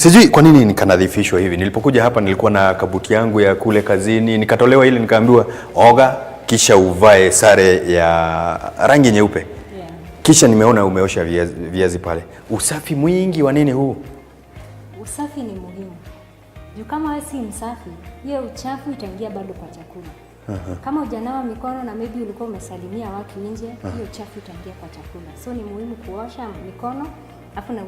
Sijui kwa nini nikanadhifishwa hivi. Nilipokuja hapa nilikuwa na kabuti yangu ya kule kazini, nikatolewa ile nikaambiwa oga kisha uvae sare ya rangi nyeupe. Yeah. Kisha nimeona umeosha viazi pale. Usafi mwingi wa nini huu? Usafi ni muhimu. Juu kama wewe si msafi, hiyo uchafu itaingia bado kwa chakula. Kama hujanawa mikono na maybe ulikuwa umesalimia watu nje, hiyo uchafu itaingia kwa chakula. So ni muhimu kuosha mikono, afu na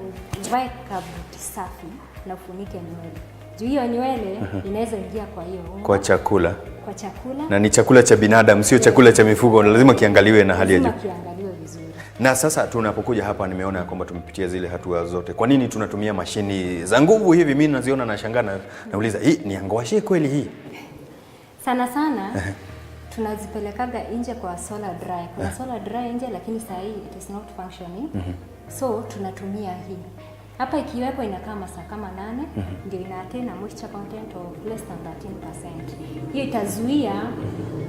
uvae kabuti safi na ufunike nywele. Juu hiyo nywele inaweza ingia kwa hiyo unga, Kwa chakula. kwa chakula. Na ni chakula cha binadamu, sio chakula cha mifugo, lazima kiangaliwe na hali ya juu. Lazima kiangaliwe vizuri. Na sasa tunapokuja hapa nimeona ya kwamba tumepitia zile hatua zote. Kwa nini tunatumia mashini za nguvu hivi? Mimi naziona nashangaa na nauliza, hii ni angwashe kweli hii? Sana sana tunazipelekaga nje kwa solar dry. Kuna solar dry nje, lakini saa hii it is not functioning. So tunatumia hii hapa, ikiwekwa inakaa masaa kama 8, ndio ina attain a moisture content of less than 13%. Hiyo itazuia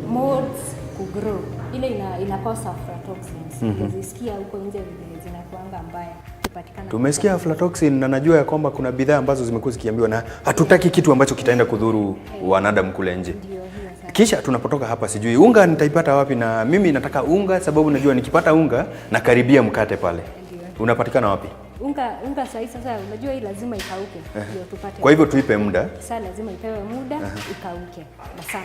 molds kugrow, ile inakosa aflatoxins. Utazisikia huko nje vile zinakuanga mbaya kupatikana. Tumesikia aflatoxin na najua ya kwamba kuna bidhaa ambazo zimekuwa zikiambiwa na hatutaki kitu ambacho kitaenda kudhuru wanadamu kule nje. Ndio hiyo sasa. Kisha tunapotoka hapa sijui unga nitaipata wapi, na mimi nataka unga sababu najua nikipata unga nakaribia mkate pale. Unapatikana wapi? Unga sahi sasa, unajua hii lazima ikauke ndio tupate. Kwa hivyo tuipe muda. Sasa lazima ipewe muda ikauke masaa 8.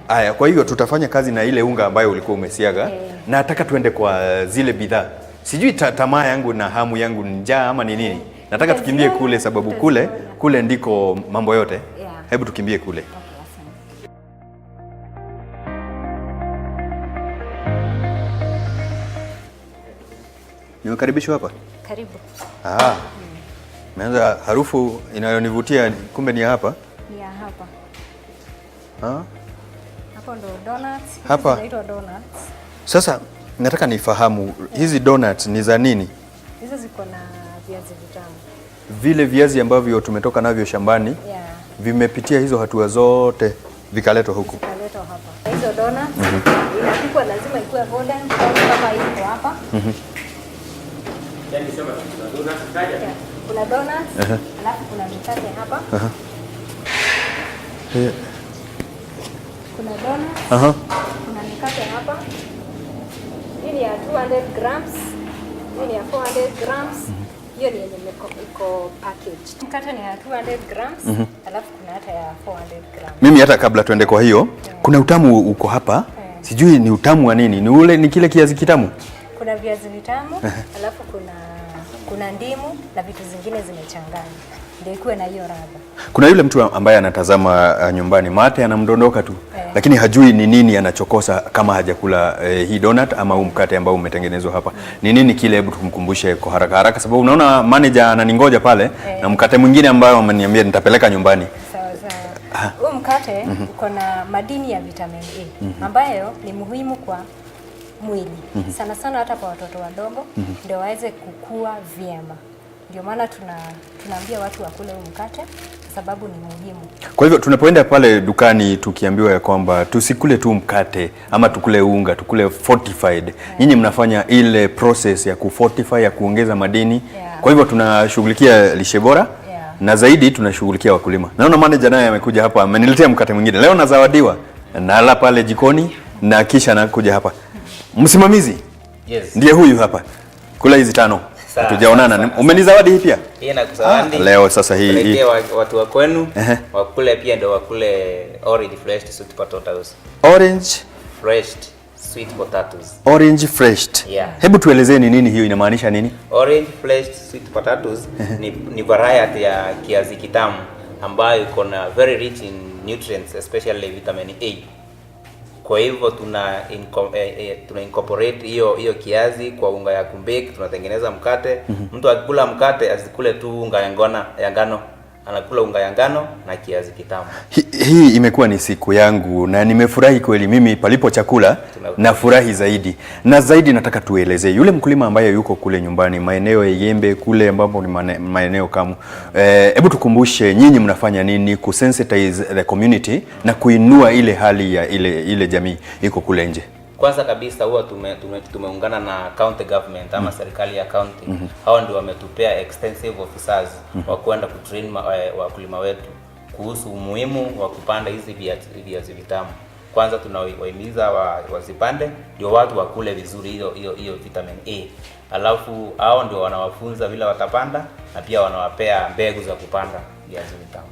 Aya, kwa hivyo tutafanya kazi na ile unga ambayo ulikuwa umesiaga. Nataka tuende kwa zile bidhaa. Sijui tamaa yangu na hamu yangu ni njaa ama ni nini. Nataka tukimbie kule sababu kule ndiko mambo yote. Hebu tukimbie kule. Okay, asante. Nimekaribishwa hapa. Karibu. Meanza harufu inayonivutia kumbe ni hapa. Ni ya hapa. Hapo ndo donuts. Hizi Hapa. zinaitwa donuts. Sasa nataka nifahamu hizi donuts ni za nini? Hizo ziko na viazi vitamu. Vile viazi ambavyo tumetoka navyo shambani vimepitia hizo hatua zote vikaletwa huku. Zikaletwa hapa. Hizo donuts inapikwa, lazima ikuwe golden brown kama iko hapa. Yeah. Kuna donuts, alafu kuna mikate hapa. Kuna donuts, kuna mikate hapa. Hii ni ya 200 grams. Hii ni ya 400 grams. Hiyo ni yenye iko packaged. Mkate ni ya 200 grams, alafu kuna hata ya 400 grams. Mimi hata kabla tuende kwa hiyo, kuna utamu uko hapa. Sijui ni utamu wa nini? Ni ule ni kile kiazi kitamu? Kuna viazi vitamu, alafu kuna ndimu na vitu zingine zimechanganywa. Ndio ikuwe na hiyo ladha. Kuna yule mtu ambaye anatazama nyumbani, mate anamdondoka tu, lakini hajui ni nini anachokosa kama hajakula hii donut ama huu mkate ambao umetengenezwa hapa. Ni nini kile? Hebu tumkumbushe kwa haraka haraka, sababu unaona manager ananingoja pale na mkate mwingine ambayo ameniambia nitapeleka nyumbani. Sawa sawa. Huu mkate uko na madini ya vitamin A ambayo ni muhimu kwa mwili. Sana sana hata kwa watoto wadogo ndio waweze kukua vyema. Ndio maana tunaambia watu wakule huu mkate kwa sababu ni muhimu. Kwa hivyo tunapoenda pale dukani tukiambiwa ya kwamba tusikule tu mkate ama tukule unga, tukule fortified. Nyinyi mnafanya ile process ya kufortify, ya kuongeza madini. Kwa hivyo tunashughulikia lishe bora na zaidi tunashughulikia wakulima. Naona manager naye amekuja hapa, ameniletea mkate mwingine. Leo nazawadiwa. Nala pale jikoni na kisha nakuja hapa. Msimamizi ndiye huyu hapa. Kula hizi 5. Sawa, Hatujaonana. sawa, sawa. Umenizawadi hii pia? Hii nakuzawadi. Leo sasa hii. Pelekee watu wa kwenu, wakule pia ndio wakule orange fresh sweet potatoes. Orange Fresh sweet potatoes. Orange fresh. Hebu tuelezee ni nini hiyo, inamaanisha nini? Orange fresh sweet potatoes ni variety ya kiazi kitamu ambayo iko na very rich in nutrients, especially vitamin A. Kwa hivyo tuna incorporate hiyo kiazi kwa unga ya kubake, tunatengeneza mkate. Mtu akikula mkate asikule tu unga ya ngano, anakula unga ya ngano na kiazi kitamu. Hii imekuwa ni siku yangu na nimefurahi kweli. Mimi palipo chakula nafurahi zaidi. Na zaidi nataka tuelezee yule mkulima ambaye yuko kule nyumbani maeneo ya Yembe kule ambapo ni maeneo kamu. Hebu tukumbushe nyinyi mnafanya nini kusensitize the community na kuinua ile hali ya ile jamii iko kule nje? Kwanza kabisa huwa tumeungana na county government ama serikali ya county. Hao ndio wametupea extensive officers wa kwenda kutrain wakulima wetu kuhusu umuhimu wa kupanda hizi viazi vitamu. Kwanza tunawahimiza wazipande ndio watu wakule vizuri hiyo hiyo hiyo vitamin A. Alafu hao ndio wanawafunza vile watapanda na pia wanawapea mbegu za kupanda viazi vitamu.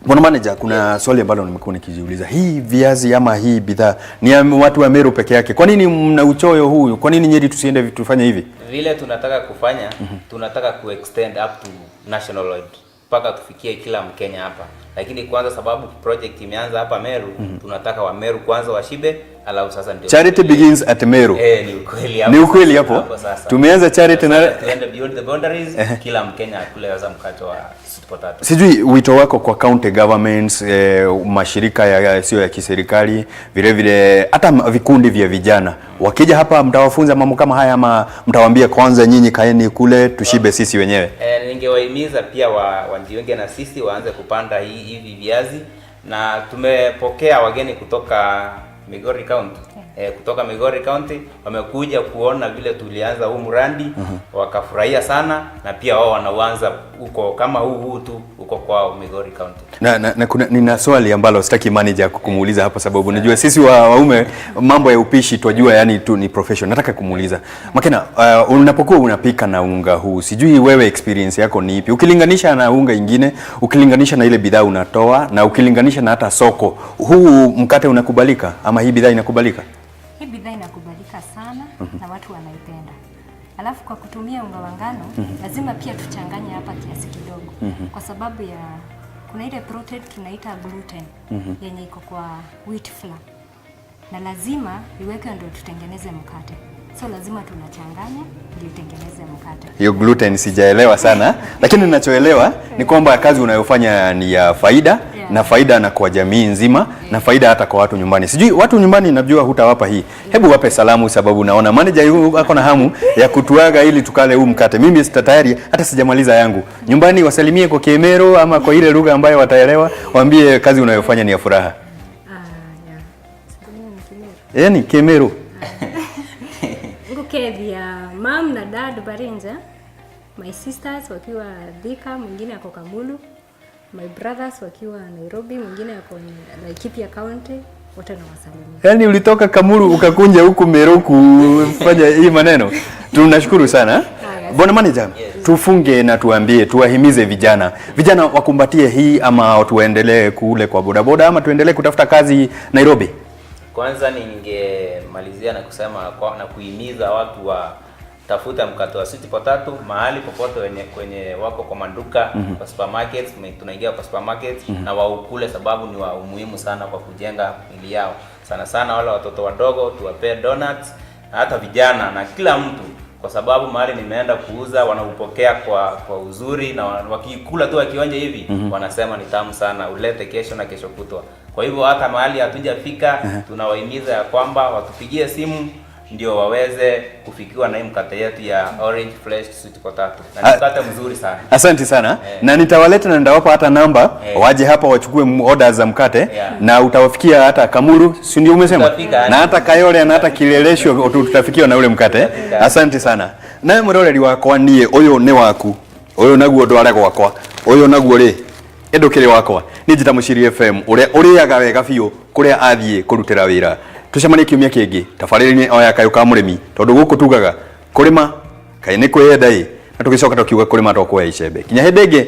Bwana manager, kuna swali ambalo nimekuwa nikijiuliza. Hii viazi ama hii bidhaa ni ya watu wa Meru peke yake. Kwa nini mna uchoyo huu? Kwa nini Nyeri tusiende tufanye hivi? Vile tunataka kufanya, tunataka kuextend up to national wide mpaka tufikie kila Mkenya hapa, lakini kwanza sababu project imeanza hapa Meru, tunataka wa Meru kwanza washibe, alafu sasa ndio Charity begins at Meru. Eh, ni ukweli hapo. Ni ukweli hapo. Hapo sasa. Tumeanza charity Sasa na tuende beyond the boundaries, kila Mkenya akule sasa mkate wa sweet potato. Sijui wito wako kwa county governments, mashirika yasiyo ya kiserikali, vile vile hata vikundi vya vijana wakija hapa, mtawafunza mambo kama haya ama mtawaambia kwanza nyinyi kaeni kule tushibe sisi wenyewe? Ningewahimiza pia wajiunge na sisi waanze kupanda hivi viazi, na tumepokea wageni kutoka Migori County. Kutoka Migori County wamekuja kuona vile tulianza huu mradi, wakafurahia sana, na pia wao wanauanza huko kama huu huu tu huko kwao Migori County. Na kuna, nina swali ambalo sitaki manager kumuuliza hapa sababu najua sisi waume mambo ya upishi twajua, yani tu ni profession. Nataka kumuuliza Makena, unapokuwa unapika na unga huu, sijui wewe experience yako ni ipi ukilinganisha na unga ingine, ukilinganisha na ile bidhaa unatoa na ukilinganisha na hata soko, huu mkate unakubalika ama hii bidhaa inakubalika? Hii bidhaa inakubalika sana na watu wanaipenda. Alafu kwa kutumia unga wa ngano lazima pia tuchanganye hapa kiasi kidogo, kwa sababu ya kuna ile protein tunaita gluten yenye iko kwa wheat flour, na lazima iweke ndio tutengeneze mkate. So lazima tunachanganya ndio itengeneze mkate. Hiyo gluten sijaelewa sana, lakini ninachoelewa ni kwamba kazi unayofanya ni ya faida na faida na kwa jamii nzima na faida hata kwa watu nyumbani. Sijui watu nyumbani, najua hutawapa hii. Hebu wape salamu, sababu naona manager yu ako na hamu ya kutuaga ili tukale huu mkate. Mimi sita tayari, hata sijamaliza yangu. Nyumbani wasalimie kwa Kimeru ama kwa ile lugha ambayo wataelewa, waambie kazi unayofanya ni ya furaha. Ah, yeah. Sijui ni Kimeru. Yaani Kimeru. Ngukethia mam na dad Barinja, my sisters wakiwa Thika, mwingine ako Kamulu, my brothers wakiwa Nairobi, mwingine ako Laikipia County, wote nawasalimia. Yaani ulitoka Kamulu ukakunja huku Meru kufanya hii maneno. Tunashukuru sana. Haya. Bwana manager, tufunge na tuambie, tuwahimize vijana. Vijana wakumbatie hii ama tuendelee kule kwa bodaboda ama tuendelee kutafuta kazi Nairobi? Kwanza ningemalizia na kusema na kuhimiza watu wa tafuta mkate wa sweet potato mahali popote kwenye wako kwa maduka, kwa supermarkets, tunaingia kwa supermarkets na waukule, sababu ni wa umuhimu sana kwa kujenga miili yao. Sana sana wale watoto wadogo tuwapee donuts, na hata vijana na kila mtu, kwa sababu mahali nimeenda kuuza wanaupokea kwa uzuri, na wakikula tu wakionja hivi wanasema ni tamu sana, ulete kesho na kesho kutwa. Kwa hivyo hata mahali hatujafika, tunawahimiza ya kwamba watupigie simu ndio waweze kufikiwa na hii mkate yetu ya orange fresh sweet potato, na ni mkate mzuri sana. Asante sana. Na nitawaleta na nitawapa hata namba waje hapa wachukue order za mkate na utawafikia hata Kamulu, si ndio umesema? Tutafika. Na hata Kayole na hata Kileleshwa tutafikiwa na ule mkate. Tutafika. Asante sana. Nawe mwiroreri wakwa niĩ ũyũ nĩ waku, ũyũ naguo ndware gwakwa, ũyũ naguo rĩ ndũkĩrĩ wakwa. Niĩ njĩta Mũciri FM ũrĩa ũrĩaga wega biũ kũrĩa athiĩ kũrutĩra wĩra. Tucemanie kiumia kĩngĩ tabarĩra-inĩ o ya Kayũ ka Mũrĩmi, tondũ gũkũ tugaga kũrĩma kaĩ nĩ kwĩyenda ĩ, na tũgĩcoka tũkiuga kũrĩma to kuoya icembe. Kinya hĩndĩ ĩngĩ